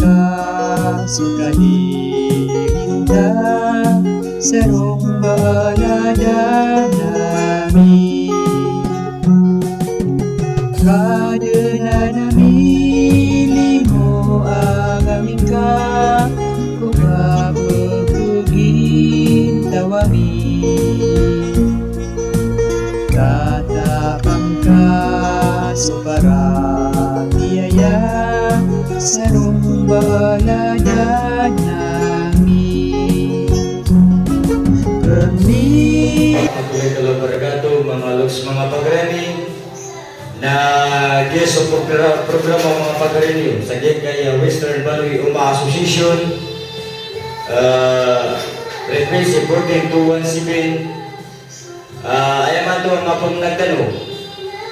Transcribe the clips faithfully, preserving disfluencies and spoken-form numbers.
Ka so kadirinta sa rong baladan ami. Ka dn a namili mo a kami ka ko kapagintawami. Katapang ka so paratiyaya sa rong baladan ami. Kami. Warahmatullahi wabarakatuh, manga loks, manga pagari ami. Na giya so progra-, programa o manga pagari niyo sa giyangkaya Western Baloy Ummah Association, eh, frequency fourteen two one seven. Ah, aya mato a mapamnag tano,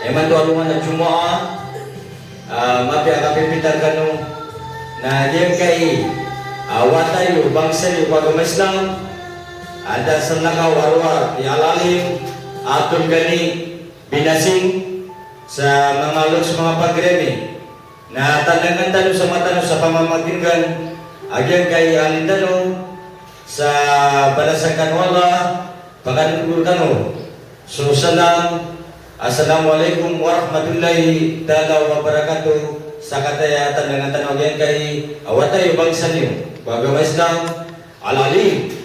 aya mato a alongan a Jumaah, ah, mapiya a kapipitar kano, na giyangkai a wata iyo, bangsa iyo ko agama Islam, a da salakaw a rowar i Al-Alim Abdul Ghani Binasing, sa manga loks, manga pagari ami. Na tandangan tano sa mata tano sa pamamakingan a giyangkai a alim tano sa balasan kano o Allah, pakadodogol kano so salam, Assalamu alaikum warahmatullahi taala wabarakatuh, sa kataya tandangan tano a giyangkai a wata iyo, bangsa niyo ko agama Islam, Al-Alim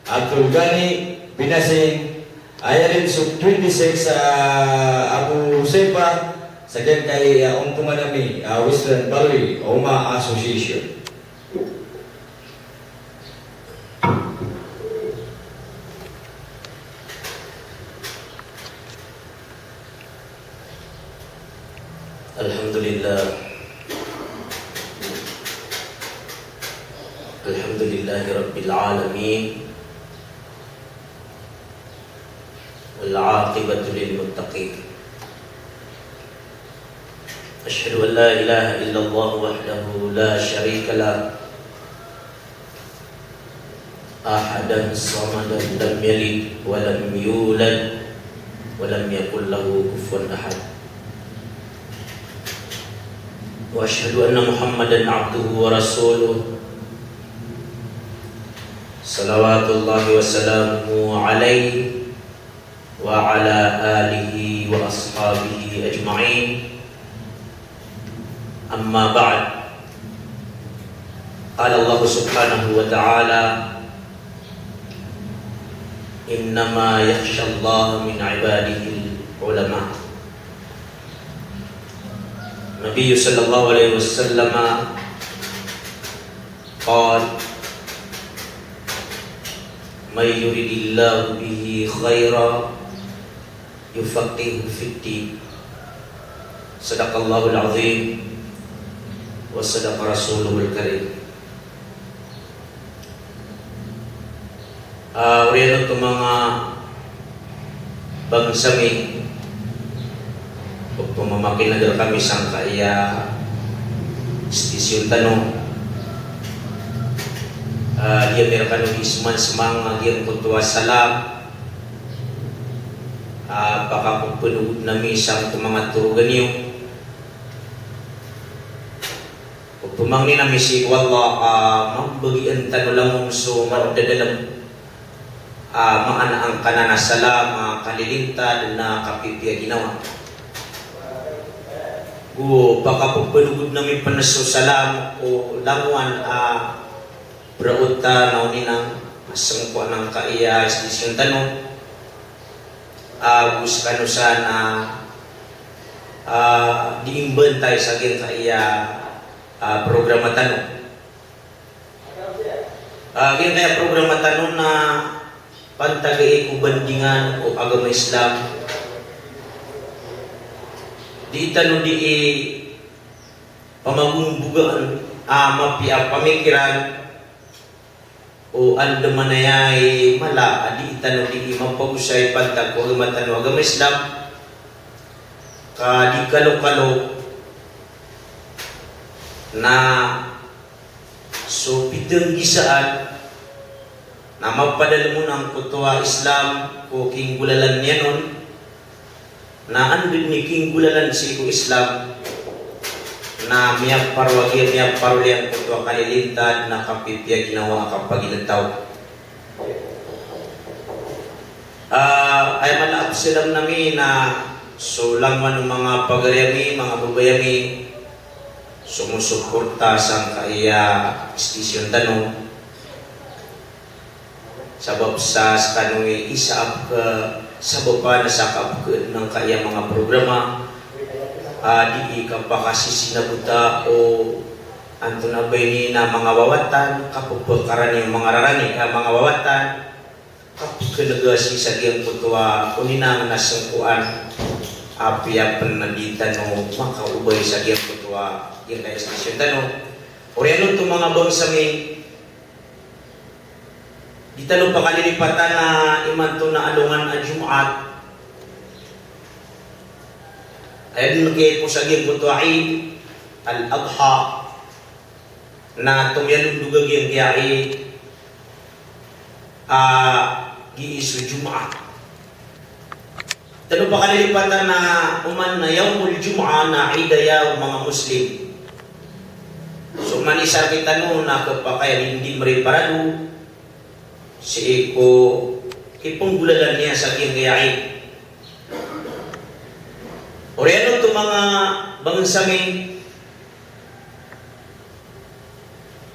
Abdul Ghani Binasing, aya dn so twenty-six, ah, Abu Husayfa, sa giyangkai a ontongan ami a Western Baloy Ummah Association. Alhamdulillah. Alhamdulillahi Rabbil Alamin. Wal aqibatu lil muttaqin. Ashhadu an la ilaha illallah wahdahu la sharika lah. Ahadan samadan, lam yalid wa lam yulad wa lam yakul lahu kufuwan ahad. Wa ashhadu anna Muhammadan abduhu wa rasuluh. Salawatullahi wa salamuhu alaihi wa ala alihi wa ashabihi ajma'in. Amma ba'd. Qala Allah subhanahu wa ta'ala, "Innama yakhshallaha min ibadihil ulama." Nabi sallallahu alaihi wasallam qala, "Man yuridillahu bihi khairan yufaqqihhu fid din." Sadaqallahul azim wa sadaqa rasuluhul karim. Ah, oriyan oto manga bangsa mi, pamamakineg rkami sangkaya station tano. Ah, di ami rkano di sman-sman a giyangkoto a salam a pakapepenogod ami sangkoto manga torogan iyo. Pemangnin ami sii ko Allah a mambagian tano langon so marok a dalem a maana angkanan a salam a kalilintad na kapipiya ginawa. Go pakapepenogod ami pen so salam ko langowan a beraot tano niyan a sengko angkaya station tano. Ah, go sekano san a, ah, di imbantay sa giyangkaya, ah, programa tano. Ah, giyangkaya programa tano na pantag ko bandingan o agama Islam. Di tano di pamagombogaan a mapiya a pamikiran o andamanaya i mala a di tano di mapagosay pantag ko agama tano a agama Islam. Ka di kalokalo na so pitenggisaan na mapadalem on angkoto a Islam ko kinggolalan iyan on. Na anda den i kinggolalan sii ko Islam, Na miyaparowag iyan, miyaparoli angkoto a kalilintad na kapipiya ginawa a kapaginetaw. Ah, aya mala a pzalam ami na so langowan o manga pagari ami, manga babay ami, somosoporta sangkaya station tano. Sabap sa skano i isa a pk-, sabap a na sa kapkn angkaya manga programa a di kapakasisinabota o antonaa ba ini na manga wawatan, kapphkarani o manga rarani, a manga wawatan, kapknegasi sa giyangkoto a oninang na sengkoan, apiya pn di tano makaobay sa giyangkoto a giyangkaya station tano. Oriyan oto manga bangsa mi, di tano pakalilipatan a imanto na alongan a Jumaat. Aya dn kiyaiposa giyangkoto a Eid al-Adha. Na tomiyalondog a giyangkaya Eid a gii so Jumaat. Tano pakalilipatan a oman na Yawmul Jumu'ah na Eid aya o manga Muslim. So manisar kitano na khapakay a di mriparado sii ko kipnggolalan iyan sa giyangkaya Eid. Oriyan oto manga bangsa mi,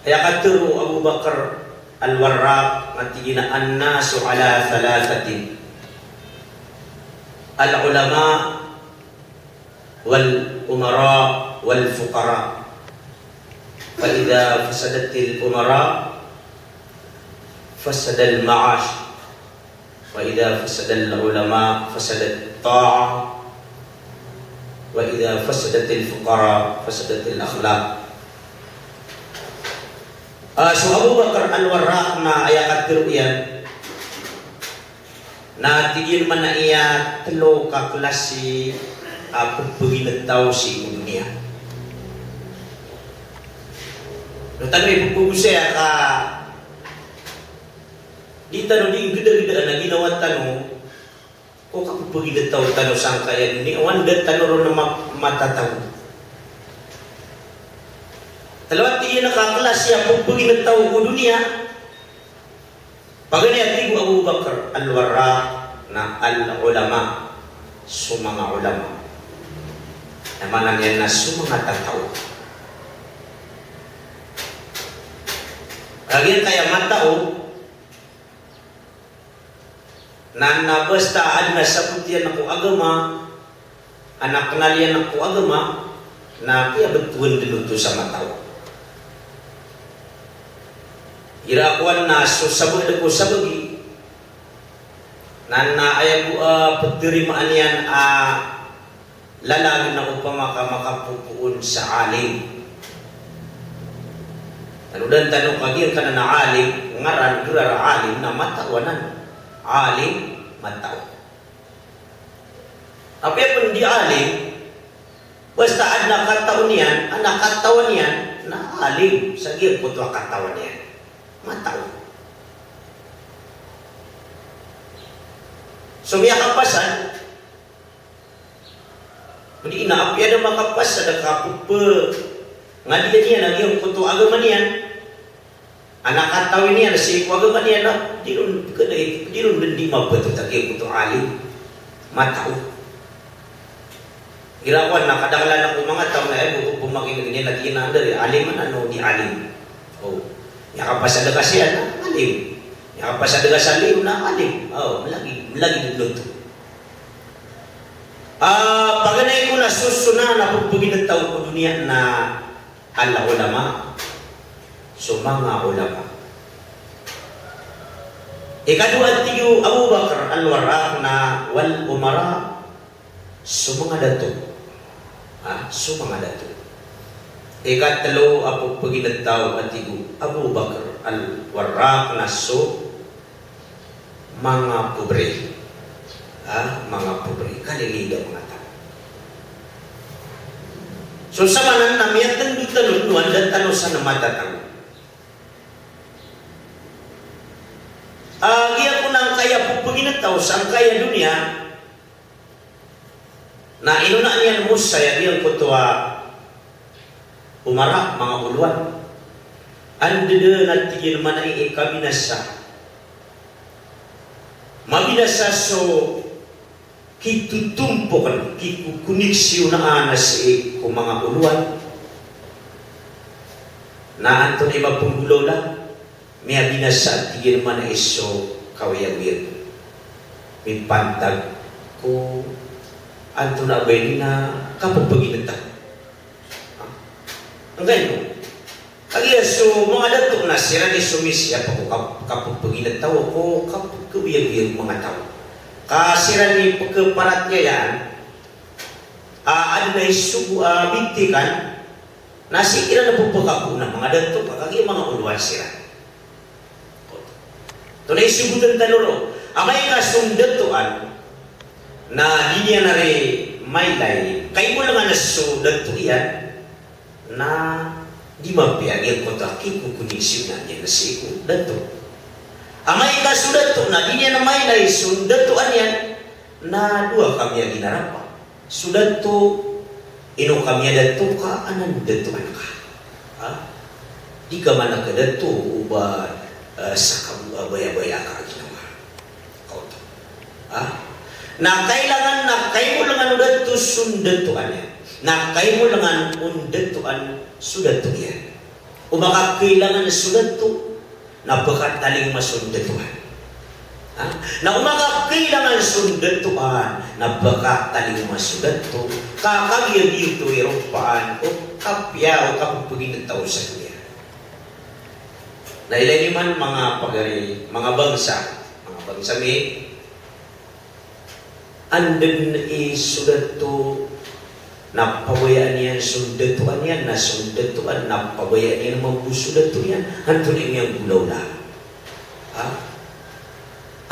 aya katharo o Abu Bakr Al-Warraq na tig iyan a, "An-nasu ala thalathatin, al-ulama, wal-umara, wal-fuqara. Fa idha fasadatil umara, fasadal ma'ash. Wa idha fasadal ulama, fasadat ta'ah. Wa idha fasadatil fuqara, fasadatil akhlaq." Ah, so Abu Bakr Al-Warraq na aya katharo iyan, na tig iyan man a aya tlo ka klasi a pphaginetaw sii ko doniya. Na tano i pphaginetaw sa aya ka di tano di nggdagdaan a ginawa tano ko kapephaginetaw tano sangkaya doniya, oway, da tano ron ma-, matatago. Tlo a tig iyan a klasi a pephaginetaw ko doniya. Paganay a tig o Abu Bakr Al-Warraq na al-ulama, so manga ulama. Aya maana niyan na so manga tataw. Kagiya kaya mataw, na, na basta adn a sabot iyan ko agama, adn a knal iyan ko agama, na kiyabtowan dn oto sa mataw. Igira kowan na so sabagi ko sabagi, na, na aya bo, ah, ptarimaan iyan a lalag na opama ka makapopoon sa alim. Tanodan tano kagiya kanan a alim, ngaran, gerar a alim na mataw anan. Alim, mataw. Apiya pn di alim, basta adn a katawan iyan, adn a katawan iyan, na alim sa giyangkoto a katawan iyan. Mataw. So miyakapasad, odi na apiya da makapasad a kapepengadian iyan a giyangkoto a agama niyan, adn a katawan iyan sii ko agama niyan, na di ron, di ron dn di mabatot a giyangkoto a alim. Mataw. Igira kowan na kadaklan ako manga taw na aya bo ko pemakineg iyan na tig iyan a anda i alim anan o di alim. O, miyakapasad ka siyan na alim. Miyakapasad ka sa alim na alim. O, malagid, malagid dn oto. Ah, paganay ko na so sona na pephaginetaw ko doniya na al-ulama, so manga ulama. Ikadowa, tig o Abu Bakr Al-Warraq, na wal umara, so manga dato. Ha, so manga dato. Ikatlo a pephaginetaw, tig o Abu Bakr Al-Warraq, na so manga pobre. Ha, manga pobre. Kalilid a manga taw. So sabanan na miyatndo tano, no anda tano san matatago. Ah, giya ko na angkaya pephaginetaw sangkaya doniya, na inonaan iyan mosay a giyangkoto a Mara, manga olowan. Anda dn a tig iyan manay i kabinasa. Mabinasa so kitotompok, kikokoneksiyona a sii ko manga olowan. Na antonaa i mapnggolawla, miyabinasa a tig iyan manay so kaoyagoyag. Mipantag ko antonaa ba ini na kapphagintaw. Angkaino? Kagiya so manga dato na siran i somisiyap ko kap-, kapphagintaw ko kapkhaoyagoyag o manga taw. Ka siran i pkhaparatiyayaan a adn a isogo a bitikan na sii kiran a pphakapoon a manga dato ka kagiya manga olowan siran. Antonaa i sogotan tano ron? Amay ka so ndatoan na di niyan ari mailay, kaimolngan so dato iyan, na di mapiya giyangkoto a kikokoneksiyona niyan sii ko dato. Amay ka so dato na di niyan mailay so ndatoan iyan, na dowa ka miyaginarapa. So dato, ino ka miyadato ka, anan datoan ka. Ha? Di ka man a kadato o ba, eh, sa kabo-, eh, bayabaya ka a ginawa. Kaoto. Ha? Na kailangan na kaimolngan o dato so ndatoan iyan. Na kaimolngan o ndatoan so dato iyan. O ba ka kailangan so dato, na pkhatalingoma so ndatoan. Ha? Na o ba ka kailangan so ndatoan, na pkhatalingoma so dato. Ka kagiya giyoto i ropaan o kapiya o kapphagintao sa giya. Na ilay niyo man manga pagari, manga bangsa, manga bangsa mi, Anda dn i so dato na pabayaan iyan so ndatoan iyan, na so ndatoan na pabayaan iyan mambo so dato iyan. Antonaa i miyanggolawla? Ha?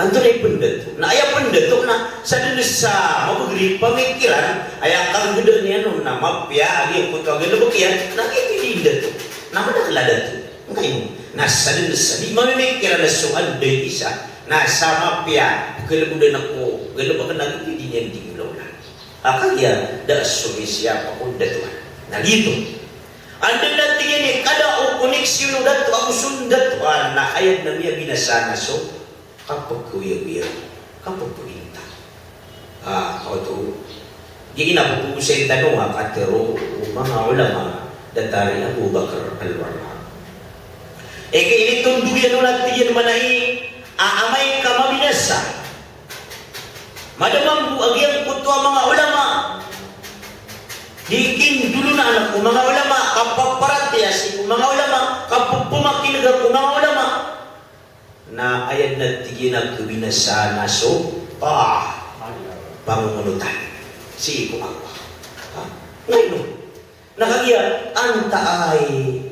Antonaa i pndato? Na aya pndato na sadn sa mabagr i pamikiran, aya kagdaan iyan on na mapiya a giyangkoto a galbk iyan, na aya di dato. Na madakl a dato. Angkaino? Na sadn sa di mamimikir a so anda i isa, na sa mapiya, pkhalbodan ako, galbk na giyoto i di niyan di nggolawlaan. A kagiya da a somisiyapa ko ndatoan. Na giyoto. Anda na tig iyan i kada o koneksiyon o dato ago so ndatoan na aya dn a miyabinasa na so kapkhaoyagoyag, kapkhaoyinta. Ah, oto. Di ina pphogosay tano a katharo o manga ulama, datar i Abu Bakr Al-Warraq. Ika initondog iyan on a tig iyan manay a amay ka mabinasa, mada mambo a giyangkoto a manga ulama. Di kindolonaan ko manga ulama, kapaparatiyaya sii ko manga ulama, kapphamakin'ga ko manga ulama. Na aya dn a tig iyan a khabinasaan na so, ah, pangongonotan sii ko Allah. Ha? Ngano? Na kagiya antaa i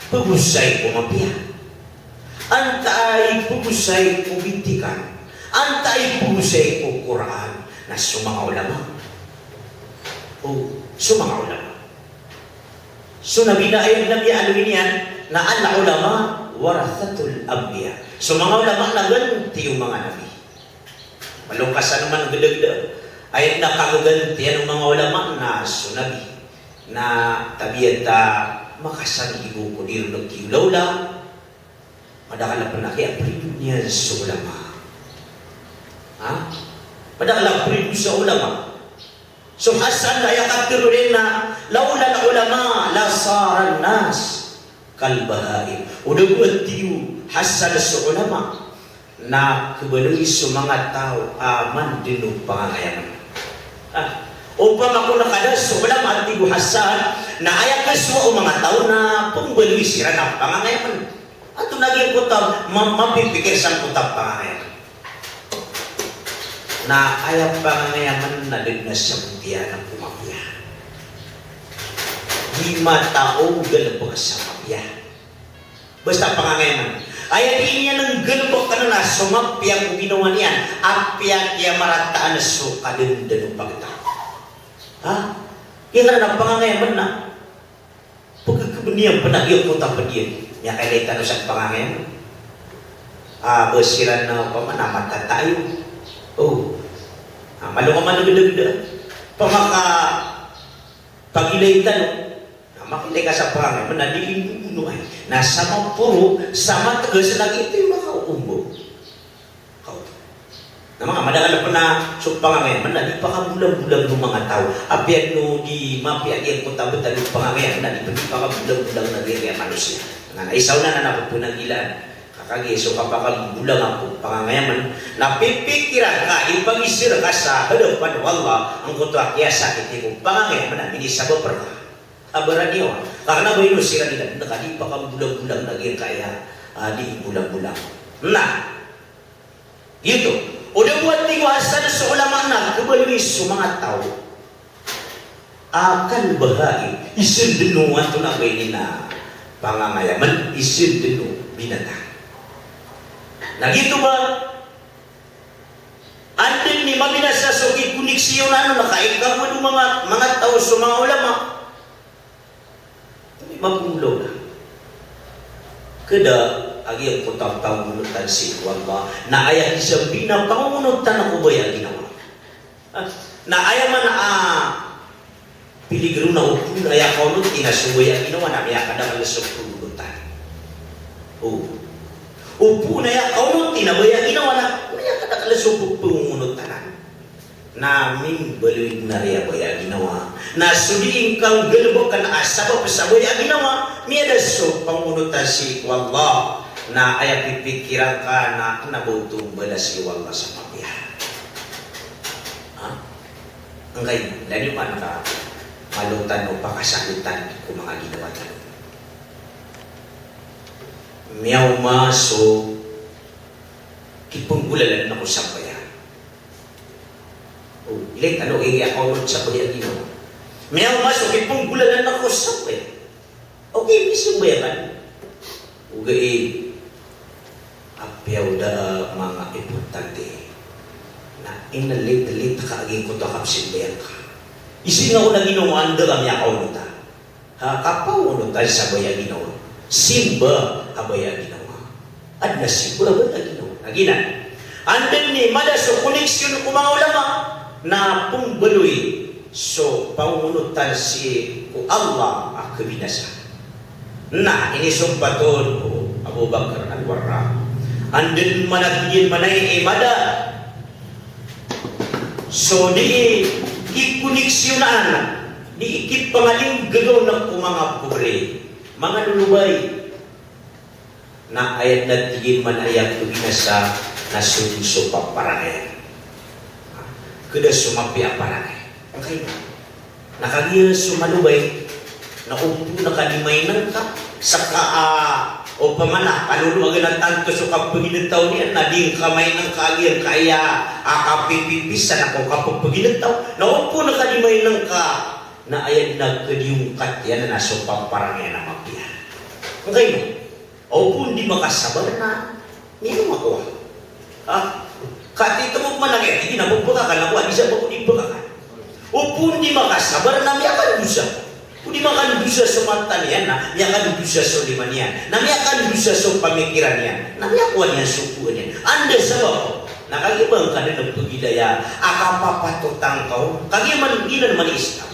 pphogosay ko mapiya? Antaa i pphogosay ko bitikan? Antaa i pphogosay ko Qur'an? Na so manga ulama. O, so manga ulama. So Nabi na, aya Nabi a aloy niyan na al-ulama warathatul anbiya. So manga ulama na ganti o manga nabi. Malokasan man gdagda. Aya na kagagantian o manga ulama na so Nabi. Na tabiya ta makasang ibo ko di ron kiolawla. Madakl a pn a kiyaprido niyan so ulama. Ha? Madakl a prido sa ulama. So Hasan na aya katharo iyan na, "Lawlal ulama lasaran nas kal bahaim." O da bo a tig o Hasan so ulama, na khabaloy so manga taw a mandn o pangangayamn. Ah, opama ko na kada so ulama a tig o Hasan, na aya kasowa o manga taw na pmbaloy siran a pangangayamn. Antonaa giyangkoto a ma-, mapipikir sangkoto a pangangayamn? Na aya pangangayamn na da dn a sabotiya na ko mapiya. Di matao galbk sa mapiya. Basta pangangayamn. Aya di niyan nggalbkn na so mapiya ko ginawa niyan, apiya kiyamarataan so kadndn o pagtaw. Ha? Giyanan a pangangayamn na. Pkhakhbn iyan pn a giyangkoto a pd iyan. Miyakailay tano sa pangangayamn. Ah, ba siran na opama na matatayo. O. Ah, malo ka man gdagda. Pamaka pagilay tano. Na Makilay ka sa pangangayaman na di indonoay. Na sa maporo, sa mategas na giyoto i makaombor. Kaoto. Na manga madakl pn a so pangangayaman na di pakabolangbolang o manga taw. Apiya no di mapiya giyangkoto a btad o pangangayaman na di pn di pakabolangbolang na giyangkaya manosiya. Na isa on anan a pphanagilaan. Ka kagiya so kapakabolang ko pangangayaman, na pipikiran ka, ipagisir ka sa hadapan o Allah, angkoto a kiyasakit ko pangangayaman a minisabap rka. A baraniyawa, ka kna ba ino siran iran, na ka di pakabolang-bolang na giyangkaya, ah, di bolang-bolang. Na, giyoto. O da bo a tig o asar so ulama na khabaloy so manga taw a kal bahaim, izen dn o antonaa ba ini na pangangayaman, izen dn o binatang. Na giyoto ba, anda dn i mabinasa so kikoneksiyonan on, na kaikawan o manga, manga taw so manga ulama. Mapmolaw na. Kda a giyangkoto a pangonotan sii ko Allah, na aya kisambi na pangonotan ko baya a ginawa. Na aya man a piligro na o pn aya kaonoti na so baya a ginawa na miyakadakl so pangonotan. O. O pn aya kaonoti na baya a ginawa na miyakadakl so pangonotan. Na mimbaloy dn a riya baya a ginawa. Na so dii ngka nggalbkn a sabap sa baya a ginawa, miyada so pangonotan sii ko Allah. Na aya pipikiran ka na kna ba oto mbalas o Allah sa mapiya. Ha? Angkaya, lagid man ka malotan o pakasakitan ko manga ginawa tano. Miyaoma so kipnggolalan ako sa baya. O, ilay tano, aya kaonot sa baya a ginawa. Miyaoma so kipnggolalan ako sa baya. Okay, misambayang ka. Ogaid, apiya o da a manga importante na inlitelit ka a giyangkoto a kapsimbayang ka. Isinga ko na ginawa anda ka miyakaonot a. Ha, kapangonotan sa baya a ginawa. Simba a baya a ginawa. Adn a simba a baya a ginawa. Na giyanan. Anda dn i mada so koneksiyon ko manga ulama na pmbaloy so pangonotan sii ko Allah a kabinasa. Na inisompat on o Abu Bakr Al-Warraq. Anda dn man a tig iyan man a i mada so dii kikoneksiyonan, dii kipangalinggagaw na ko manga pobre, manga lolobay. Na aya dn a tig iyan man a aya kabinasa na so, so paparangay. Kda so mapiya a parangay. Angkaya. Na kagiya so malobay, na opama ka di mainang ka, saka, ah, opama na kaloloagan a tanto so kapaginetaw niyan, na di ngka mainang ka a giyangkaya a kapipipisan ako kapapaginetaw, na opama ka di mainang ka, na aya dn a kadiyongkat iyan na so paparangay a mapiya. Angkaya. Opama di makasabar na miyaoma ko. Ha? Katii tmo man a kaya, di na bo pekakan ako, di sa bo di pekakan. Opama di makasabar na miyakandosa. O di makandosa so mata niyan, na miyakandosa so lima niyan. Na miyakandosa so pamikiran iyan. Na miyakowa niyan so kowa niyan. Anda sabap? Na kagiya ba ngka dn a pegilaya a kapapatotan ka on. Kagiya man, giyanan man i Islam.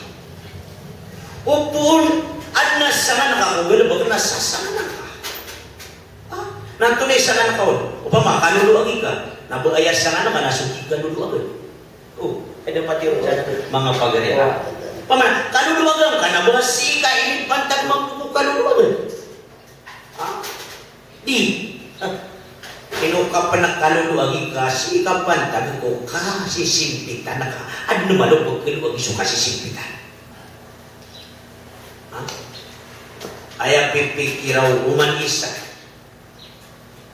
Opama adn a sangan ka ko galbk na sasangan ka. Ah, na antonaa i sangan ka on? Opama, kaloloagi ka, na ba aya sangan ka na so di kaloloagan. O, ay dapat iron sa manga pagari, ha? Opama, kaloloagan ka, na ba sii ka inipantag mambo ko kaloloagan. Ha? Di. Ha? Ino ka pn a kaloloagi ka, sii ka pantag ko kasisimpitan ka. Adn a malo pkaloagi so kasisimpitan. Ha? Aya pipikira o oman isa.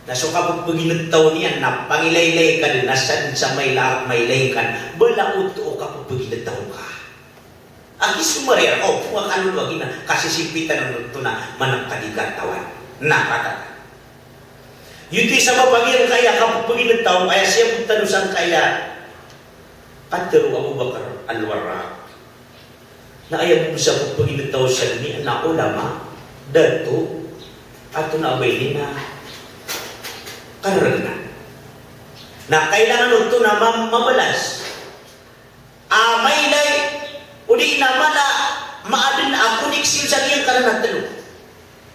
Na so kapapaginetaw niyan na pangilaylay ka dn na sadn sa mailay, mailay ka dn. Bala oto o kapapaginetaw ka. Agi so mariyar ka, o pn a kaloloagi na kasisimpitan oto na manakadi katawan. Na kata. Giyoto i sabap a giyangkaya kapapaginetaw, aya siyabotan o sangkaya. Katharo o Abu Bakr Al-Warraq. Na aya bo sa papaginetaw sa doniya na ulama, dato, antonaa ba ini na kararagn. Na kailangan oto na ma-, mabalas. A mailay, odi na mala, maadn a koneksiyon Sa giyangkanan a tlo.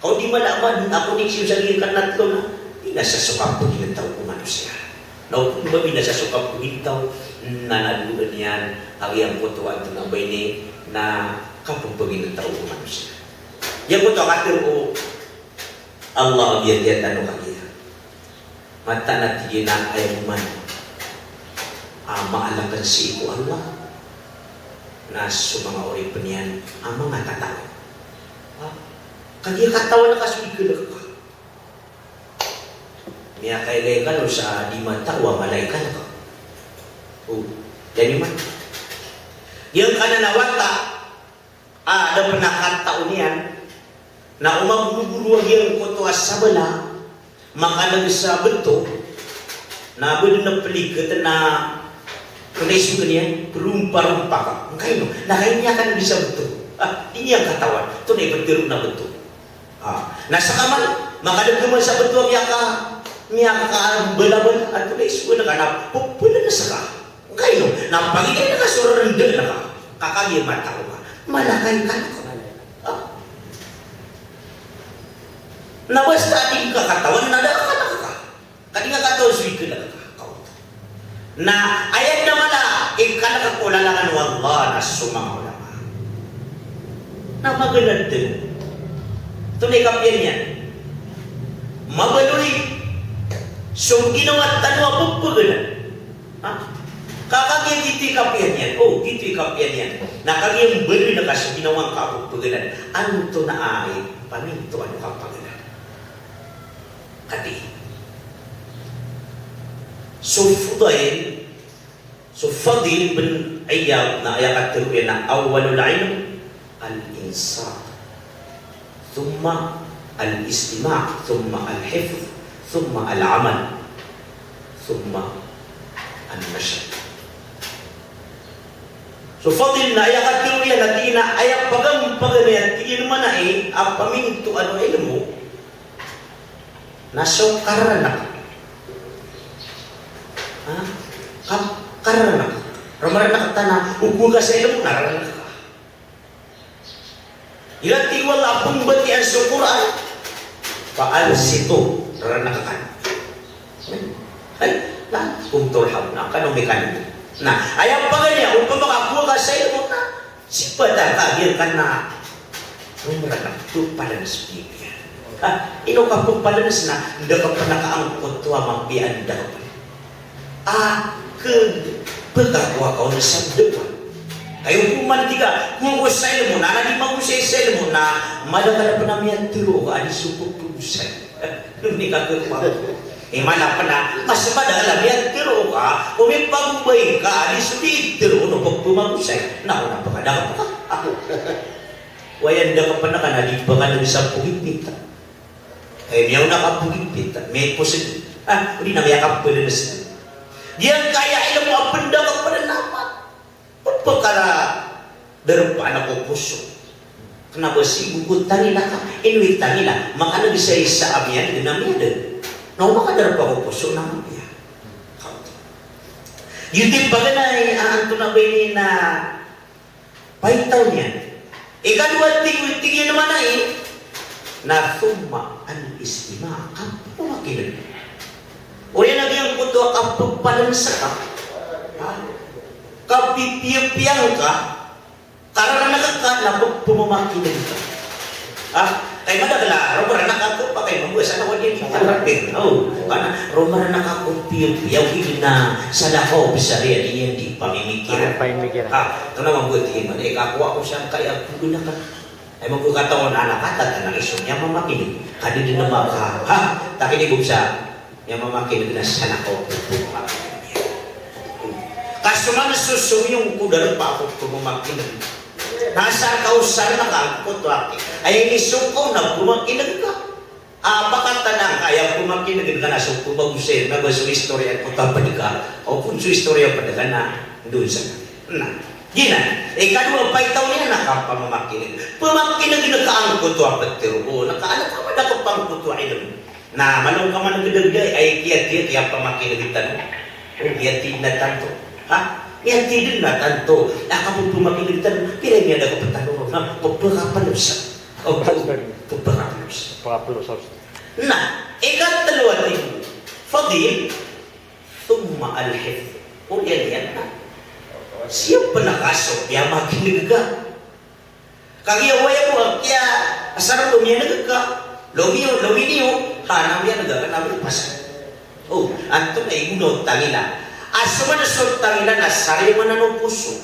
Ka o di mala a madn a connection sa giyangkanan a tlo na binasa so kapagintaw o manosiya. Na o ba binasa so kapagintaw na nadoon iyan a giyangkoto a antonaa ba ini na kapagintaw o manosiya. Giyangkoto a katharo o Allah a biyatiya tano kagiya. Mataan a tig iyan a aya man a maalakn sii ko Allah na so manga oripn iyan a manga tatawan. Ha? Kagiya katawan ka so ikalk ka. Miyakailay kano sa di mataw a malaikat ka. O, dn iman. Giyangkanan a wata a da pn a kataw niyan na o magorogoro a giyangkoto a sabala, makaneg sa bto, na ba dn a pligtn a kna i sokn iyan, prompa-rompa ka. Ngkaino? Na kagiya miyakn sa bto. Ah, di niyan katawan. Antonaa i ptharoon a bto. Ah, na ska man, makaneg man sa bto a miyaka, miyakambalaban, antonaa i sokn ka na pplns ka. Ngkaino, na pagilayn ka so rndn ka, ka kagiya mataw ka, mala ka i kalk ka. Ah. Na basta di ngka katawan na da a kalk ka. Ka di ngka katawan so ikalk ka. Na aya dn a mala i kalk ko lalangan o Allah na so manga ulama. Na maganad dn. Antonaa i kapiya niyan? Mabaloy so ginawa tano a pphaganad. Ha? Ka kagiya giyoto i kapiya niyan. O, giyoto i kapiya niyan. Na kagiya mbaloy ngka so ginawa ngka a pphaganad, antonaa i pamintoan o kapaganad? Katii. So Fudail, so Fadil bin Iyad na aya katharo iyan na awwalul ilm al-insat, thumma al-istima', thumma al-hifz, thumma al-amal, thumma an-nashr. So Fadil na aya katharo iyan na tig iyan a aya paganpagan iyan, tig iyan, mana i a pamintoan o ilmo na so kararnak. Ha? Ka-, kararnak. Roo mararnak tano, o kowa ka sa ilmo na rarnak ka. Igira tig o Allah a pmbatiyaa so Qur'an, fa ansitu, rarnak akn. Hay, la antum turhamun, kano mikaneg. Na aya paganay a opama ka kowa ka sa ilmo na sii pd a kagiya ka na roo mararnak, pphalanes pipiya. Ha, ino ka pphalanes na da ka pn a kaangkoto a mapiya, da ka pn a kpkakowa ka on sa dn. Kagiya opama tig ka kowa ko sa ilmo na, na di magosay sa ilmo na, madakl a pn a miyatharo ka a di so pphagosay. Ino ka kpkakowa? Imanto pn a mas madakl a miyatharo ka o mipagobay ka a di so di tharo o pphagosay. Na o na pkadakl ka. Ako. Waya da ka pn a ka na di pkadakl sa pogipita. Ay, miyaona ka pogipita, miyapos. Ah, odi na miyakapalanes. Giyangkaya ilmo a pndakl pn a na mat. Pphakadarpa ko poso. Kna ba sii ko tangila ka, ino i tangila, makaneg sa isa a miyaneg na miyadn. Na o makadarpa ko poso na mapiya. Giyoto i paganay a antonaa ba ini na paitaw niyan. Ikadowa, tig, tig iyan a mana i na thumma al-istima', ka pphamakineg. Oriyan a giyangkoto a kapphalanes ka, ha? Kapipiyapiya ngka, kararnak ka na pphamakineg ka. Ha? Kay madakl a roo mararnak ako, pakay mambo a salakaw a di niyan di tarapir. O, kna roo mararnak ako, piyapiya, o di na salakaw, bisa di niyan di pamimikir. Pamimikir. Ha? Kna mambo a tig iyan a, eh, kakowa ko sangkaya a pphaganakan. Ay, mambo katawan a anak a tatanang iso, miyamamakineg. Ka di dn a maka, ha? Takini bo sa miyamamakineg na salakaw ko pphamakineg. Ka so man so somiyong ko darpa ko pphamakineg. Na asar ka osar na ka angkoto a ki. Ay, inisong ka on na pphamakineg ka. A, pakatanang ka, aya pphamakineg ka na so pphagosay, na ba so istoriya angkoto a pd ka. O pn so istoriya a pd ka na doon sa. Na. Giyanan, ikadowa a paitaw niyan na kapamamakineg. Pamakineg ka angkoto a ptharo, na ka, na ka madakl pn angkoto a ilmo. Na mala o kamaneg dn a, ay kiyatiyat, kiyapamakineg tano. O, kiyatiyat na tanto. Ha? Kiyatiyat na tanto. Na kapamamakineg tano, pira i miyadakl pn tano ron. Na, pphakapalosa. Pagkaplos. Pagkaplos. Na, ikatlo a tig o Fadil, thumma al-hifdh. Oriyan iyan na sii pn a kaso, iya makin'g ka. Kagiya aya bo a kiyaasar o miyan'g ka, lomiyo, lomiyo, ha, na miyan'g ka, na mipasad. O, antonaa i gona o tangila? A so man so tangila na sarimanan o poso.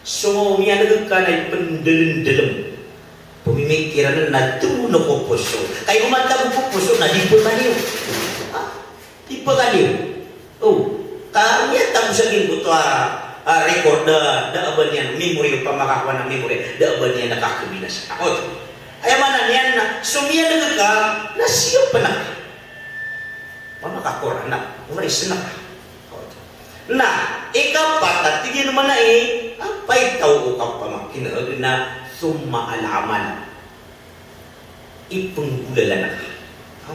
So miyan'g ka na ipndlndlm. Pmimikiran na tomo ko poso. Kay o matag ko poso na di pkaniyo. Ha? Di pkaniyo. O, ka miyatago sa giyangkoto a, a record, da, da a ba niyan memory, pamakakowa na memory, da a ba niyan kakabinasa. Oto. Aya maana niyan na, so miyan'g ka, na sii pn a pamakakowa na, memory sii na. Oto. Na, ikapat a tig iyan mambo a, a paitaw o kapamakin'g na, thumma al-amal. Ipnggolalan ka. Ha?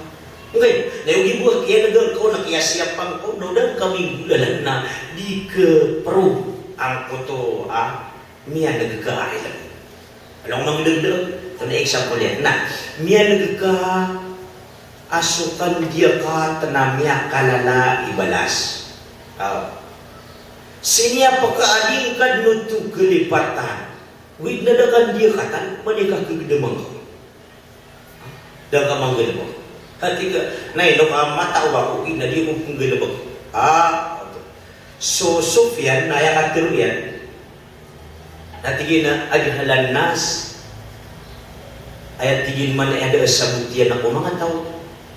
Ogaid na ogaid bo a kiyan'g ka on na kiyasiyapan ka on na o da ka minggolalan na di khaprove angkoto a miyan'g ka a ilm. Ino ka mangdgdg? Oto na example iyan. Na, miyan'g ka a so kandiyakat na miyakalala i balas. Aw. Sii niyan pkaadn ka dn oto kalipatan. Ogaid na da kandiyakat, mani ka kagdamang ka. Da ka manggalbk. Hati ka, na ino ka matao ako, ogaid na di ako pnggalbk. A, oto. So Sufyan na aya katharo iyan. Na tig iyan a, ajhalan nas. Aya tig iyan mambo a aya da a sabot iyan ko manga taw,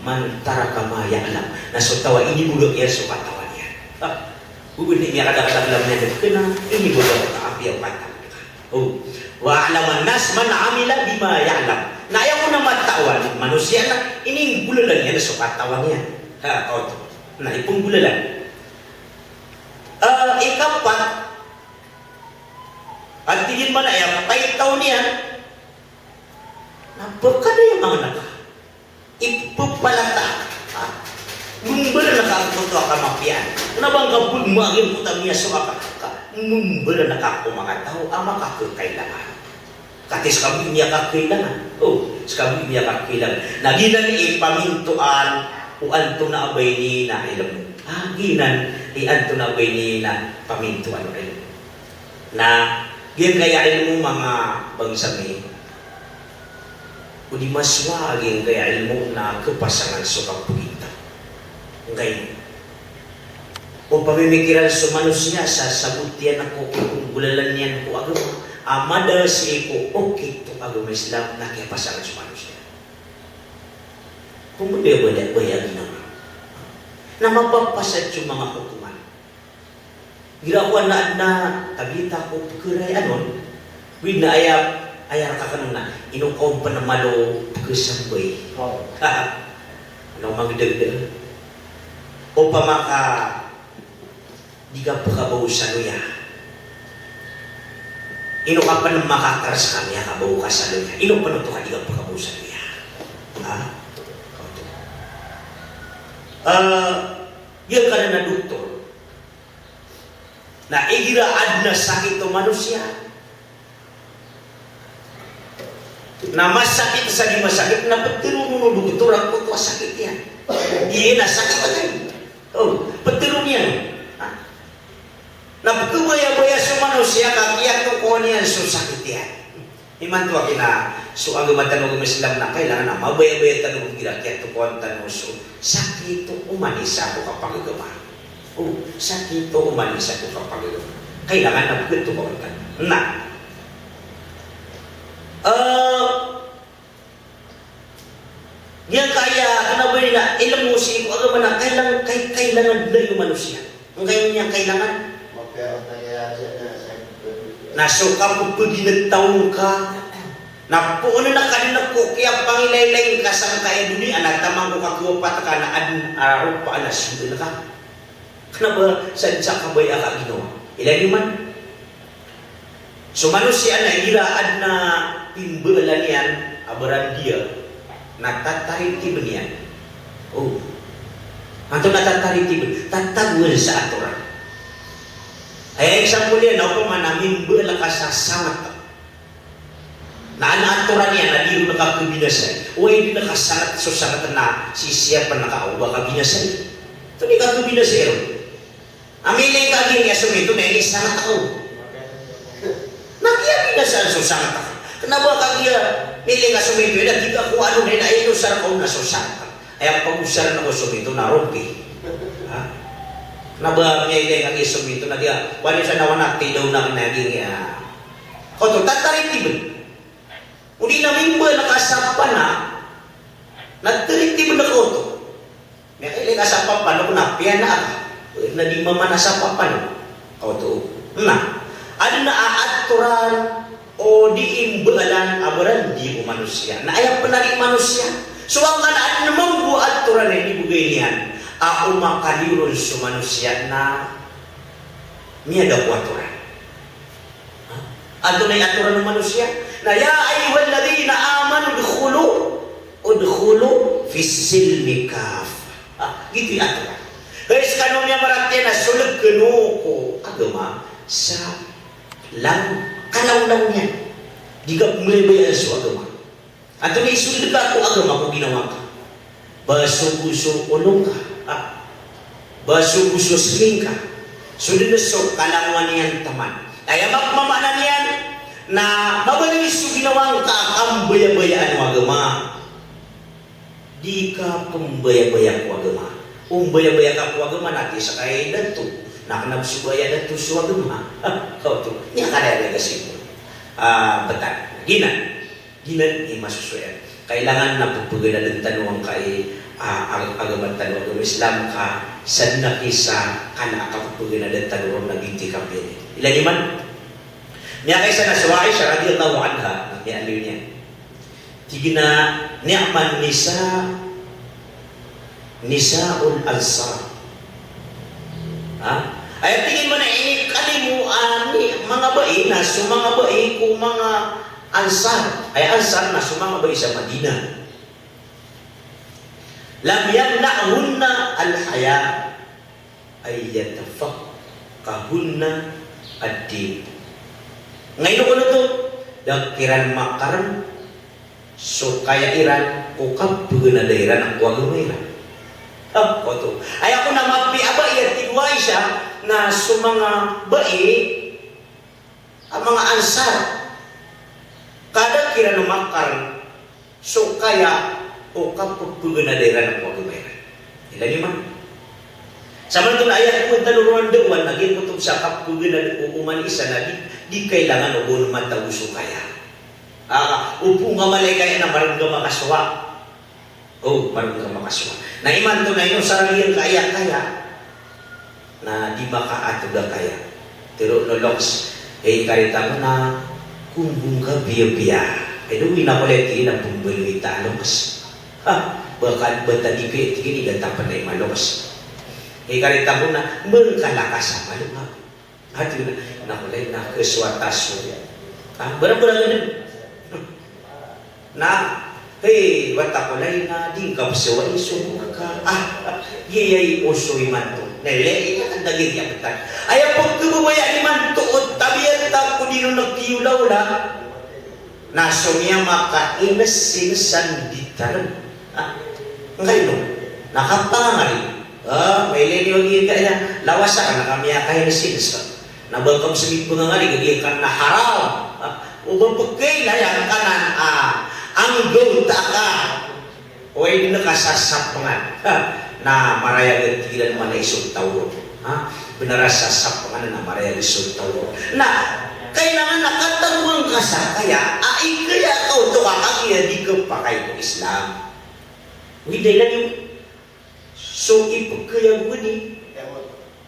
man taraka ma ya'lam. Na so taw a inibagak iyan so katawan iyan. A, ogaid na miyakadakadakl a miyan'g ka na inibagak ka a apiya o katawan ka. O, wa a'laman nas man amila bima ya'lam. Na aya kon a matawan o manosiya na ininggolalan iyan so katawan iyan. Ha, oto. Na ipnggolalan. A, ikapat, a tig iyan mambo a aya paitaw niyan na pkada iyan mangna ka. Ipepalata, ha? Mbaran ka angkoto a kamapiyaan. Kna ba ngka bo magingkoto a miyasowa ka, ka mbaran ka ko manga taw a makakakailangan. Katii ska bo i miyakakailangan. O, ska bo i miyakakailangan. Na giyanan i pamintoan o antonaa ba ini na ilmo. A, giyanan i antonaa ba ini na pamintoan o ilmo. Na giyangkaya ilmo, manga bangsa mi, o di masowa a giyangkaya ilmo na kapasangan so kapagita. Giyangkai o pamimikiran so manosiya sa sabot iyan ko, ko golalan iyan ko agama a mada sii ko okit o agama Islam na kiyapasangan so manosiya. Pmbaya-baya a ginawa na mapapasad so manga hokoman. Igira ko adn a, adn a tabita ko pkharay anon, ogaid na aya, aya rk akn na ino ka on pn malo pkhasambay. O. Ano magdagdag? Opama ka di ka pkhabaw sa loya. Ino ka pn makakar ska miyakabaw ka sa loya? Ino pn oto ka di ka pkhabaw sa loya? Ha? Oto. A, giyangkanan a doktor. Na igira adn a sakit o manosiya na masakit sa di masakit na ptharoon o doktor angkoto a sakit iyan. Giya na sakit a kay. O, ptharoon iyan. Ha? Na pkhabayabaya so manosiya ka kiyatokawan iyan so sakit iyan. Imanto a kina so agama tano a agama Islam na kailangan a mabayabaya tano igira kiyatokawan tano so sakit o oman i isa ko kapagagama. O, sakit o oman i isa ko kapagagama. Kailangan a pkatokawan tano. Na, a, giyangkaya, kna ba ini na ilmo sii ko agama na kailangan, kay-, kailangan dn o manosiya. Angkaya niyan kailangan. Na so kapphagitaw ngka na poon a kadn ko kiyapangilaylay ngka sangkaya doniya na taman ko kakowapat ka na adn a ropaan a sodn ka. Kna ba sadn sa kabaya a ginawa. Ilay niyo man. So manosiya na igira adn a pimbaalan iyan a barandiya na tataritibn iyan. O. Antonaa tataritibn? Tatagoan sa atoran. Aya example iyan na opama na mimbaal ka sa sangat. Na an atoran iyan na di ron kakhabinasai. Oway, di na kasangat so sangat na sisiyapn ka o ba kabinasai. Oto di kakhabinasai ron. Amay lay ka giyangkaya somito na inisangat ako. Na kiyabinasaan so sangat ako. Kna ba kagiya mili ka somito na di ka ko ano na ino sar ka o na so sangat ako. Aya pagosar na ko somito na rompi. Ha? Kna ba mili ka giya somito na giya. Wani sa na wana tidaw na kna giya. Oto, tataritiben. Odi na mimba na kasapana, na taritiben ako oto. Miyakailay ka sa papanok na piyana aka, na di mamana sa papanok. Oto. Na, adn a atoran o di imbaalan a barandi o manosiya. Na aya pn a di manosiya. So angkanan a adn mambo a atoran a inibgay niyan a o makaliyo ron so manosiya na miyada ko atoran. Ha? Antonaa i atoran o manosiya? Na, "Ya ayyuhalladhina amanu udkhulu, udkhulu fis silmi kaffah." Ha, giyoto i atoran. Hay skano miyamaratiyaya na sold kano ko agama sa lang, kalawlaw niyan. Di ka pmbayabayaan so agama. Antonaa i sold ka ko agama ko ginawa ngka? Ba so bo so olo ngka, ah, ba so bo so smi ngka. So dn so kalangowan iyan taman. Aya mapmamaana niyan na mabaloy so ginawa ngka a kambayabayaan o agama. Di ka pmbayabaya ko agama. O mbayabaya ka ko agama na di sa kay dato. Na kna so baya dato so agama. Kaoto. Niyan ka daya daya ka sii ko, ah, btad. Giyanan. Giyanan i masosoyan. Kailangan na pphaganadn tano angkai, ah, ag-, agama tano, agama Islam ka, sa dn a kisa kala a kapphaganadn tano ron na giyoto i kapiyali. Ilay niyo man? Miyakaisa na so Aisha radhiyallahu anha, na miyaaloy niyan. Tig iyan a, "Ni'man nisa, nisaul ansar." Ha? Aya tig iyan man a inikalimo a manga bai na so manga bai ko manga Ansar. Aya Ansar na so manga bai sa Madinah. Lam yamna'hunna al-haya ay yatafaqqahna ad-din. Ngaino kono oto, da kiran makarm so kaya iran ko kapganada iran ko agama iran. Ah, oto. Aya kon a mapiya a bai a tig o Aisha na so manga bai a manga Ansar, ka da kiran makarm so kaya o kapganada iran ko agama iran. Ilay niyo man. Samanto na aya ko tano ron dn a giyangkoto sa kapganada o oman isa na di, di kailangan o bo matago so kaya. Ah, o bo nga malay kaya na marg ka makasowa. O, marg ka makasowa. Na imanto na ino sa ragiyang kaya-kaya na di makaatod a kaya. Tero no loks, eh, karita mo na kumbong ka biya-biya. Eh, do ina ko leti na pembelita loks. Ha, baka bata di pe, tigini data pa na ima loks. Eh, karita mo na mengkalakas a malo nga. Ati na, na kolay na kesowa taso. Ah, barang-barang ini. Na, hey, wata kolay na di ngka pesowa iso ka. Ah, iya, iya, oso imanto. Na, ilay, iya, kan daging iya betan. Aya pekebebaya imanto, o tabiat ta ko di ron kiyola-ola. Na so miyamakaines-ines san di tarem. Ah, ngkaino? Na kapangangari. Ah, mailay niyo giyangkaya. Lawas aken a ka miyakaines-ines ka. Na ba ka msegi pengangari ka giyangkanan a haram. Ah, o ba pekailaya angkanan a anggawta ka. Oway, di na ka sasapengan. Ha? Na marayag a tig iran man a iso taw ron. Ha? Benar a sasapengan na marayag a iso taw ron. Na, kailangan na katagoan ka sa kaya, a ikaya ka oto ka kagiya di kepakay ko Islam. Oway, da ilay niyo. So, ipekaya bo ini.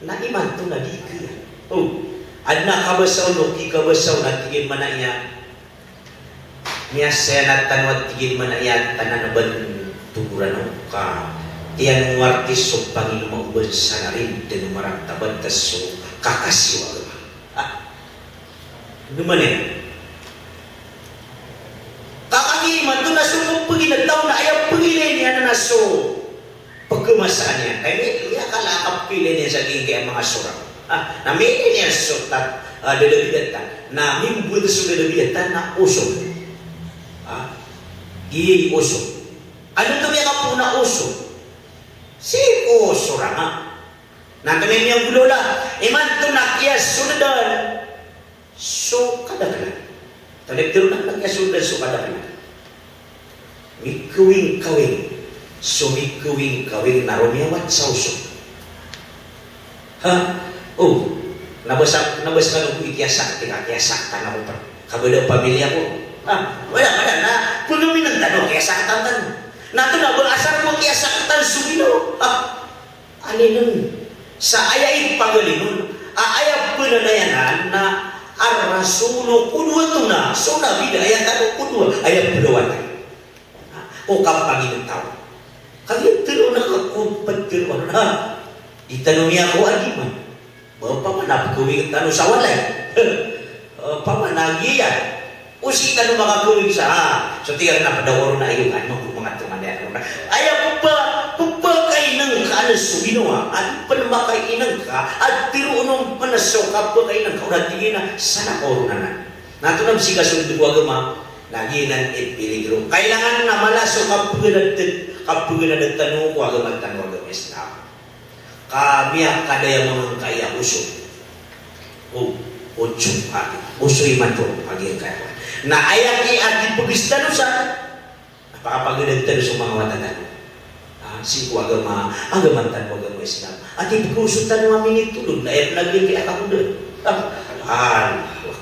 Na imanto na di kaya. O, adn a kabasa on o kikabasa on a tig iyan man a iya. Miyasayanat tano a tig iyan man a iya tanan a ban togoran o ka. Tiyan o artis so panginoma o bansa na rin, dn o maratabat so kakasi o agama. Ah. Dn man iyan. Ka kagiya imanto na so pegina taw na aya pegilay niyan na so pekemasan iyan. Kay mi, iya kala a kapilay niyan sa giyangkaya manga sorang. Ah, na mili niyan so tat, ah, dadabidatan. Na mimbot so dadabidatan na osog. Ha? Giya i oso. Antonaa i miyakapoon a oso? Sii ko oso ranga. Na antonaa i miyanggolawla? Imanto na kiyasonodan so kadaklan. Antonaa i pitharo on a kiyasonodan so kadaklan? Mikawingkawing. So mikawingkawing na roo miyawat sa oso. Ha? O, na ba sa, na ba sa kano ko ikiyasaktan, ikiyasaktan ako pa. Kabaya o pamilya ko. Ha? Wala, wala na. Pagaminan tano, kiyasaktan tano. Na antonaa ba asar ko kiyasaktan so ginawa? Ha? Alin on sa aya ipagalinon a aya pnanayanan na ar-rasulu qudwatuna, so Nabi da aya tano qudwa, aya pnawatan. O kapagintaw. Kagiya tharoon ako, ptharoon ako. Di tano miyakowa di man. Ba opama na pkawing tano sa walay. Opama na giya. O sii tano makakawing sa, ah, so tig iyan na pd ako ron a iyo, ano ko manga tonganay ako na. Aya ppa, pphakainngka so ginawa, a di pn makainngka, a tharoon on pn so kapakainngka, o na tig iyan a sana ka ron anan. Na antonaa bs i kasold ko agama, na giyanan i peligro. Kailangan na mala so kapaganad, kapaganad tano ko agama tano a agama Islam. Ka miyakadaya mangangkaya oso. O, oso, a, oso imanto, a giyangkaya. Na aya ki, a kipagis tano sa, na pakapaganad tano so manga wata tano. A, sii ko agama, agama tano, agama Islam. A di pkhaoso tano a minitolod, na aya pn a giyangkaya kamodalan. A, Allahu Akbar.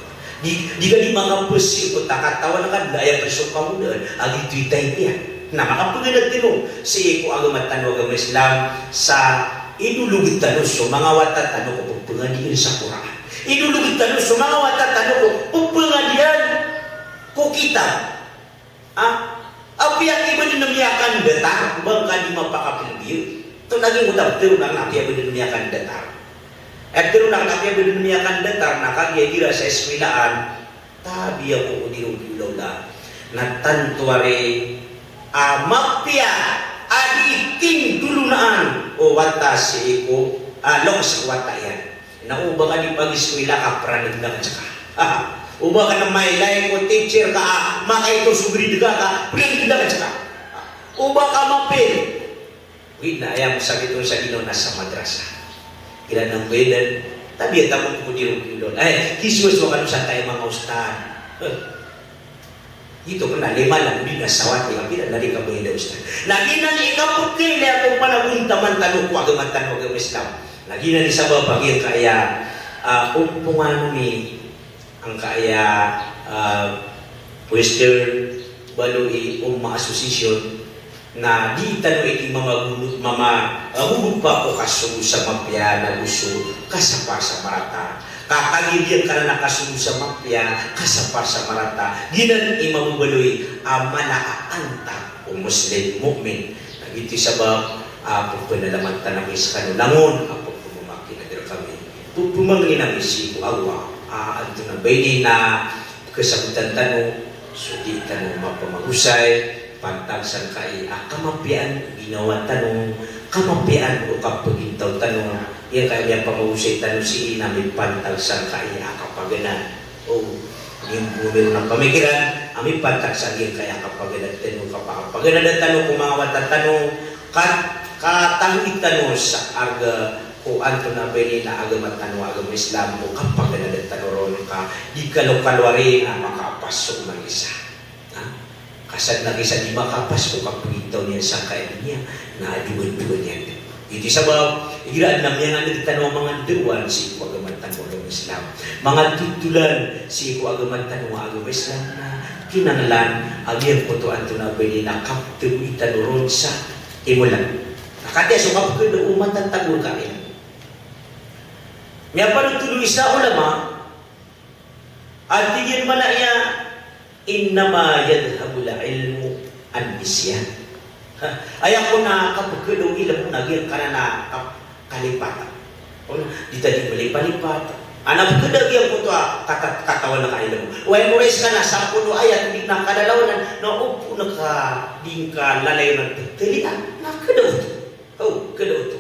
Di, di ka di makapasir ko ta katawan ka, na aya pn so kamodalan, a giyoto i time iyan. Na makapaganad tano sii ko agama tano, agama Islam, sa idolog tano so manga wata tano ko pphangadian sa Qur'an. Idolog tano so manga wata tano ko pphangadian ko kitab. A, apiya ki ba dn miyakandatar, ba ngka di mapakapilbiyo. Oto na giyangkoto a ptharoon akn apiya ba dn miyakandatar. Ptharoon akn apiya ba dn miyakandatar, na kagiya igira sa iskwilaan, tabiya ko ko di ron kiolawla. Na tanto ari a mapiya a di tindolonaan o wata sii ko, a, loks ko wata iyan. Na o ba ka di pagiskwila ka, pranig na ka saka. O ba ka na mailay ko teacher ka, a, makaito so grade ka, ka, pranig na ka saka. O ba ka mapil. Wid na aya masabit on sa ginawa na sa madrasa. Igira na mbayadan, tabiya tamon ko di ron kiolawla. Ay, kiswa so kano sa tayo manga ustad. Giyoto pn na lima lang, di na sawat, di ka pira na di ka bayad a ustad. Na giyanan i kapkailay ko panagontaman tano ko agama tano, agama Islam. Na giyanan i sabap a giyangkaya, a, ompongan mi angkaya, a, Western Baloyi Ummah Association, na di tano ini mamagogo, mama, a, gogopa ko kasogo sa mapiya nago so kasapar sa marata. Ka kagiya giyangkanan a kasogo sa mapiya, kasapar sa marata, giyanan i mababaloy a mala a antak o Muslim, mu'min. Na giyoto i sabap a pphanalamatan ami skano langon a pphamakineg rkami. Pphangnin ami sii ko Allah a antonaa ba ini na kasabotan tano, so di tano mapamagosay, pantag sangkai a kamapiyaan o ginawa tano, kamapiyaan o kapagintaw tano, giyangkaya miyapamagosay tano sii na mipantag sangkai a kapaganad. O, ini, ini ron a pamikiran a mipantag sa giyangkaya kapaganad tano, kapakapaganad tano ko manga wata tano, ka, katawi tano sa arga ko antonaa ba ini na agama tano, agama Islam, ko kapaganad tano ron ka di kalokalo ari na makaapas so mangisa. Ha? Ka sadn a gisa di makaapas ko kapagintaw niyan sangkai a doniya, na adogan-dogan iyan. Giyoto i sabap, igira adn a miyanganeg tano a manga dawan sii ko agama tano, agama Islam, manga totolan sii ko agama tano, agama Islam, na kinanglan a giyangkoto antonaa ba ini na kapthawi tano ron sa imolan. Na katii so kapkhada o matatago rka ini. Miyapanotol o isa a ulama a tig iyan mambo a, "Innama yadhhabul ilmu an-nisyan." Ha, aya kon a kapkhada o ilmo na giyangkanan a kap-, kalipatan. Kon, di ta di malipalipat. Ana pkhada giyangkoto a kata-, katawan ka ilmo. Oway, morais ka na sampolo ayat, di na kalalawanan, na opama ka di ngka lalayon a ptharoon, na khada oto. O, khada oto.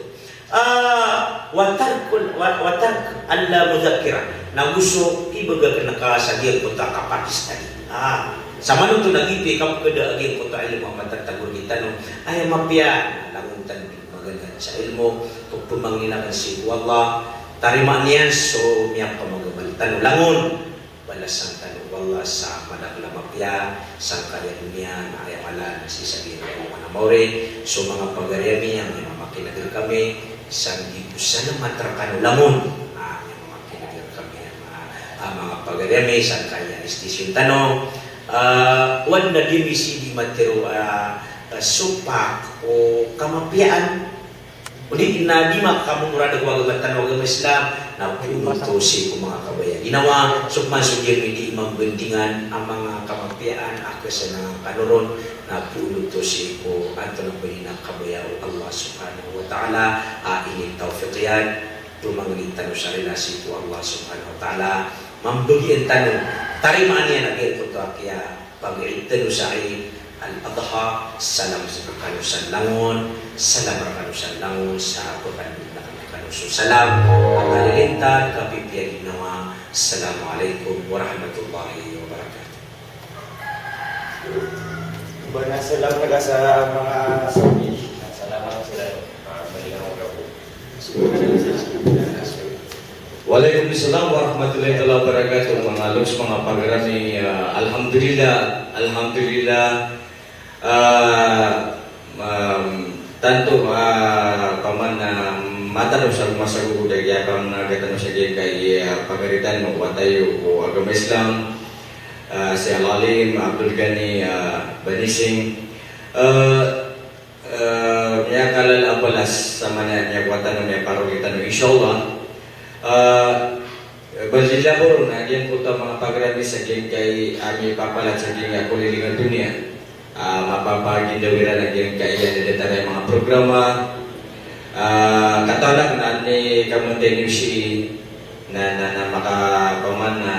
Ah, wa tarkul, wa, wa tark alla mudhakkira. Nago so ibaga akn ka sa giyangkoto a kapakistadi. Ah, Sa manoto na giyoto i kapkada a giyangkoto a ilmo a matatago rktano, aya mapiya na langon tano dn maganad sa ilmo, pphangnin akn sii ko Allah, tarimaan iyan so miyapamagamal tano langon, balasan tano o Allah sa madakl a mapiya sangkaya doniya, na aya mala na sii sa giyangkoto a mawri. So manga pagari ami a miyamakin'g rkami, sa giyoto i salamat rkano langon a miyamakin'g rkami, a, a manga pagari ami sangkaya istasyon tano. Ah, o adn a di ami sii di matero a, ah, sopak o kamapiyaan. O di na di makamomorada ko agama tano a agama Islam, na poon oto sii ko manga kabaya a ginawa, so pman so di ami di mambandingan a manga kamapiyaan a kasanang kano ron, na poon oto sii ko antonaa ba dn a kabaya o Allah Subhanahu wa Ta'ala a initawfiq iyan. Pphangnin tano sa rila sii ko Allah Subhanahu wa Ta'ala, mambagian tano, tarimaan iyan a giyangkoto a kiyapag-Eid tano sa Eid al-Adha. Salam rkano sa langon, salam rkano sa langon, sa pkhan'g rkano so salam a kalilintad, kapipiya a ginawa. Assalamu alaikum warahmatullahi wabarakatuh. Ba na salam na ka sa manga Saudi. Salam alaykum. Wa alaikum salam warahmatullahi taala wabarakatuh. Manga loks, manga pagari ami, ah, alhamdulillah, alhamdulillah. Ah, um, tanto, ah, paman, ah, matano sa masa ko da giya pamanagatano sa giyangkai a pagari tano, wata iyo ko agama Islam, ah, si Al-Alim Abdul Ghani, ah, Banising. Ah, ah, miyakalala a balas sa manga miyakowa tano, miyaparoli tano, insha Allah. Ah, bali labo ron a giyangkoto a manga pagari ami sa giyangkai a mipapalat sa giyangkai a koliling a doniya. Ah, mapapagindaw iran a giyangkai a datar a manga programa. Ah, katawan akn na aya kamantayan iyo sii na, na, na maka, paman, na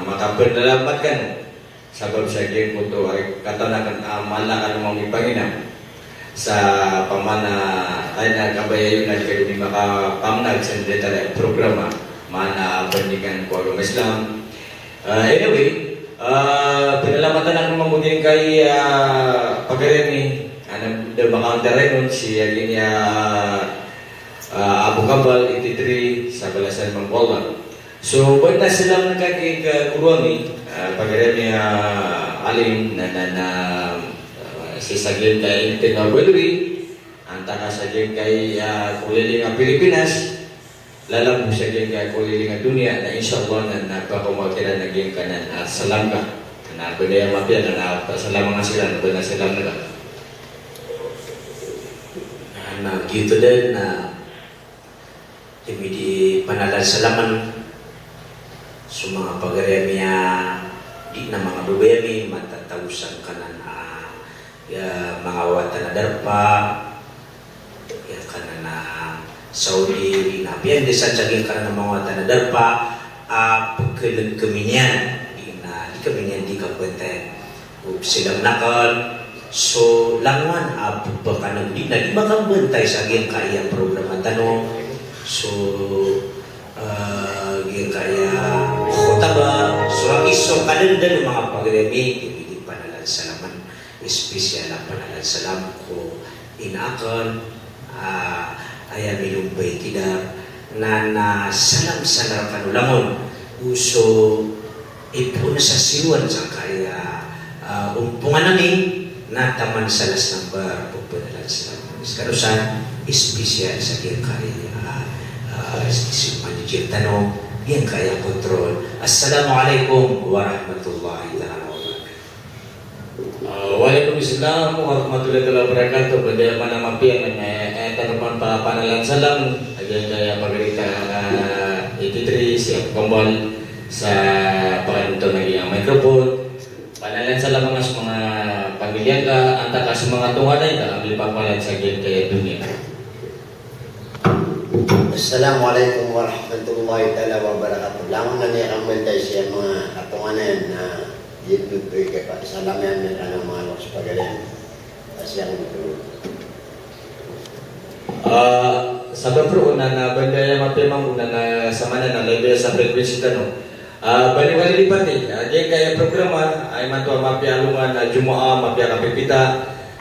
makapanalamat kano. Sabap sa giyangkoto a katawan akn a mala kano mamipangina. Sa paman a, aya na kabaya iyo na di kano di makapamnag sa datar a programa, maana a bandingan ko agama Islam. Ah, anyway, ah, pinalamatan akn mambo giyangkai a pagari ami, a da makaontaray on si, a giya, ah, Abu Kambal eighty-three, sa balasan mambo o Allah. So, ba na salam na ka giyangkai a goro ami, ah, pagari ami a alim, na, na, na, ah, si Saglen ka Intin Nawawi, antaa ka sa giyangkai a koliling a Pilipinas, lalago sa giyangkai a koliling a doniya, na insha Allah na, na pakaoma kiran a giyangkanan a salam ka. Na ba na aya mapiya na, na pasalam nga siran, ba na salam na ka. Na, na giyoto dn na di ami di panalalsalaman so manga pagari ami a di na manga babay ami, matatago sangkanan a, ya, manga wata na darpa, giyangkanan a Saudi, di na piyandisan sa giyangkanan a manga wata na darpa a pkhalk kami niyan, di na di kami niyan di kabantayan. O psalam akn, so langowan a pphakanaw di na di makambantay sa giyangkai a programa tano. So, ah, giyangkai a khotbah, so lagid so kadaklan o manga pagari ami, di, di panalalsalaman, special a panalalsalam ko ina akn, ah, aya milombay kidar, na, na salam sa naraka o langon, o so ipoon sa siyowan sangkaya, ah, ompongan ami, na taman sa last number, pphanalalsalam. Skano san, special sa giyangkai, ah, ah, station manager tano, giyangkai a control. Assalamualaikum warahmatullahi taala wabarakatuh. Ah, waalaikumsalam warahmatullahi taala wabarakatuh. Ba da a maana mapiya na, eh, eh, tano pn panalalsalam a giyangkai a pagari ta, ah, eighty-three, si Abu Kambal, sa pakanto na giyangkai a microphone. Panalalsalam nga so manga pamilya ngka, antaa ka so manga tonganay ngka a mipapalad sa giyangkai a doniya. Assalamualaikum warahmatullahi taala wabarakatuh. Langon a miyakambantay sii a manga katonganay na giyoto i kiyapakasalam iyan rkano a manga loks pagari ami. Asiyang oto. Ah, sabap roo na, na ba da aya mapiya mambo na, na samanan a live sa frequency tano. Ah, bali, bali di pati, ah, giyangkaya programa, ah, imanto a mapiya alongan a Jumaah, mapiya kapipita,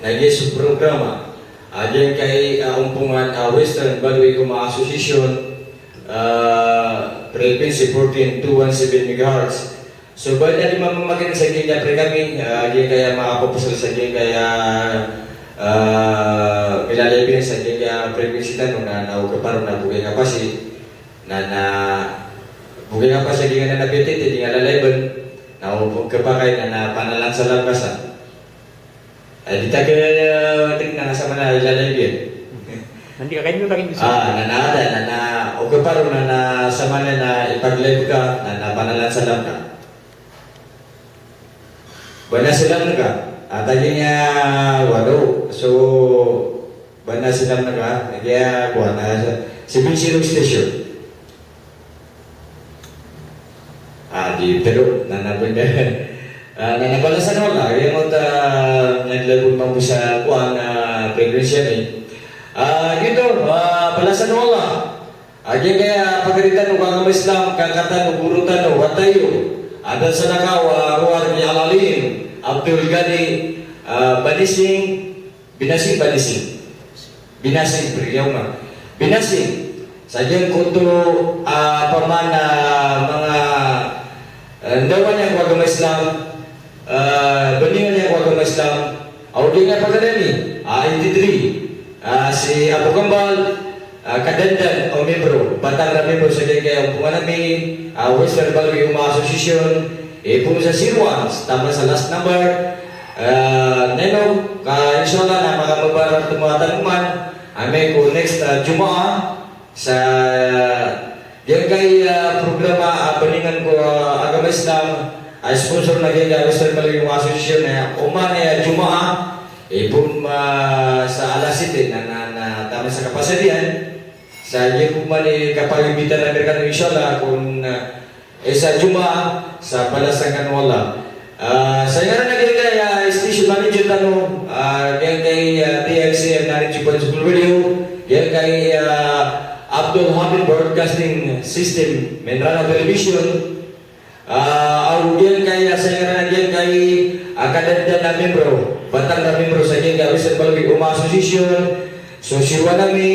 na giya so programa, ah, giyangkaya, ah, ompongan, ah, Western Baloi Umma Association, ah, frequency fourteen two one seven megahertz. So, bali na di mamamakin sa giyangkaya program ami, ah, giyangkaya makapopos sa giyangkaya, ah, milalaybin sa giyangkaya frequency tano na, na o kaparo na bogay kapasi, na, na bogay kapasi giyangkaya na P T T di nga lalaybin, na o kapakay na, na panalan sa lamkasa. Ay, di ta ke, eh, tig na nga sa mana ilalaybin. Nandi ka kayo, kayo. Ah, na, na, ada, na, na, o kaparo na, na sa mana na ipaglayb ka, na, na panalan sa lamka. Bana silam ka. Ata giya wado. So, bana silam ka. Giya, kuwan, ah, sa, si Binsirog Station. Ah, di pero, na, na, benda. Ah, na, na balasan o Allah, giyangkoto a, na, di lagon mambo sa kuwan, ah, frequency ami. Ah, giyoto, ah, balasan o Allah. Ah, giyangkaya pagari tano ko agama Islam, kaka tano, guro tano, wata iyo. Adn a salakaw a rowar i Al-Alim Abdul Ghani, ah, Banising, Binasing, Banising. Binasing, Priya Umar. Binasing. Sa giyangkoto, ah, pman a manga, ah, ndawa niyan ko agama Islam, ah, bndingan iyan ko agama Islam, a o di nga pagari ami, ah, eighty-three, ah, si Abu Kambal, ah, kadandan o membro, batang a membro sa giyangkaya ompongan ami, ah, Western Baloi Umma Association, eh, pn sa zero one, taman sa last number, ah, nine, ka insha Allah na makamabarat tano a tanoman, amay ko next, ah, Jumaah, sa giyangkai, ah, programa, ah, bndingan ko, ah, agama Islam, ah, sponsor na giyangkai a Western Baloi Umma Association, eh, oman a Jumaah, eh, pn, ah, sa alas siyete na, na, na taman sa kapasadian. Sa giya pman i kapaimbita ami rkano, insha Allah, kon, ah, isa Jumaah, sa balasan kano o Allah. Ah, sa ngaran a giyangkai a station manager tano, ah, giyangkai a, ah, D X C M ninety-two point six Radio, giyangkai a, ah, Abdul Hamid Broadcasting System, Main Rana Television, ah, ago giyangkai a, ah, sa ngaran a giyangkai a, ah, kadandan a membro, batang a membro sa giyangkai a Western Baloi Umma Association, so siroan ami,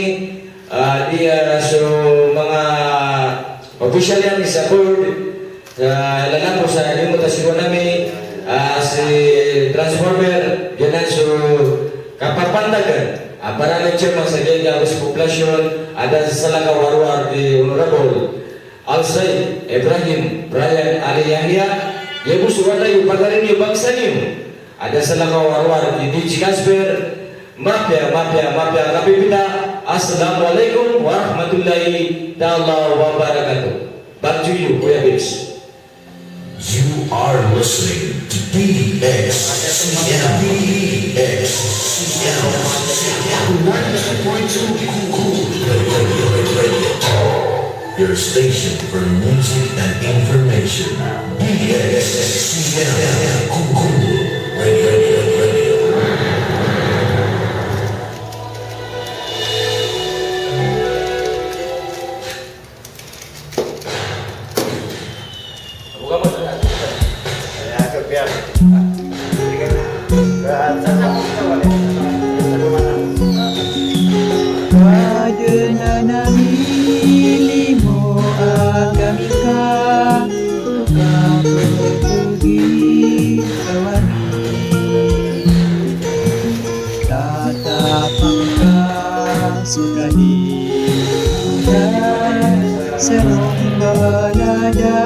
ah, di, ah, so manga official iyan sa board, ah, lalapo sa giyangkoto a siroan ami, ah, si Transformer, giyanan so kapapantagan, ah, para na chairman sa giyangkai a West Population, adn a salakaw a rowar i Honorable Al-Said Ibrahim Brian Ali Yahya, giya bo so wata iyo, pagari niyo, bangsa niyo. Adn a salakaw a rowar i D J Casper, mapiya, mapiya, mapiya kapipita. Assalamu alaikum warahmatullahi taala wabarakatuh. Back to you, Kuya Vince. You are listening to D X C M, D X C M, ninety-two point two Cool Radio, Radio, Radio. Your station for music and information. D X C M, Cool Radio, Radio, Radio. Kadnan ami limo a kamilka, kapatogi kawani. Tatapang ka so kadi, sa rong balada.